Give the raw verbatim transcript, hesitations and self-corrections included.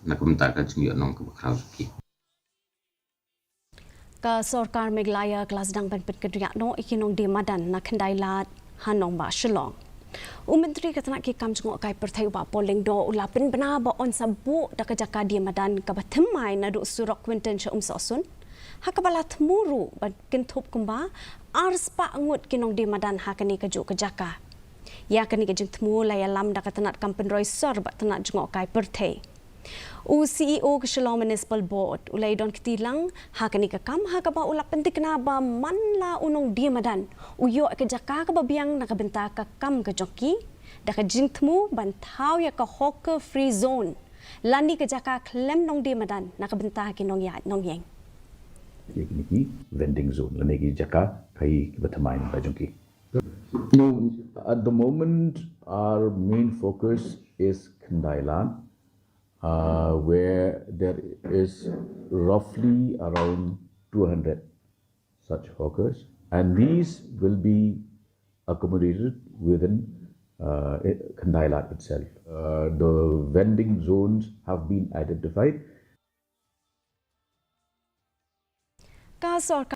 na ka bynta ka jingïohnong kaba khraw jong ki. Ka sorkar Meghalaya ka la sdang ban pynkynriah noh ïa ki nongdie madan na Khyndai Lad ha nongbah Shillong. U Myntri ka tnat ki kam jngohkai pyrthei u Bah Paul Lyngdoh u la pynbna ba yn sa buh da ka jaka die madan kaba thymmai naduh surok Quinton sha Umsohsun, ha kaba la thmu ruh ban kynthup kumba ar spah ngut ki nongdie madan ha kane kajuh ka jaka. Ïa kane ka jingthmu la ïalam da ka tnat kam pynroi sor bad tnat jngohkai pyrthei. U C E O ka Shillong Municipal Board u la ïadon kti lang ha kane ka kam ha kaba u la pynthikna ba man la u nongdie madan u ïoh ka jaka kaba biang na ka bynta ka kam ka jong ki, da ka jingthmu ban thaw ïa ka hawker free zone lane ka jaka khlem nongdie madan na ka bynta ki nongïaid nongïeng. Ïa kine ki vending zone lane ki jaka khai kiba thymmai na ka jong ki. No, at the moment our main focus is Khyndai Lad, uh, where there is roughly around two hundred such hawkers, and these will be accommodated within uh, Khyndai Lad itself. Uh, the vending zones have been identified. Ka sorkar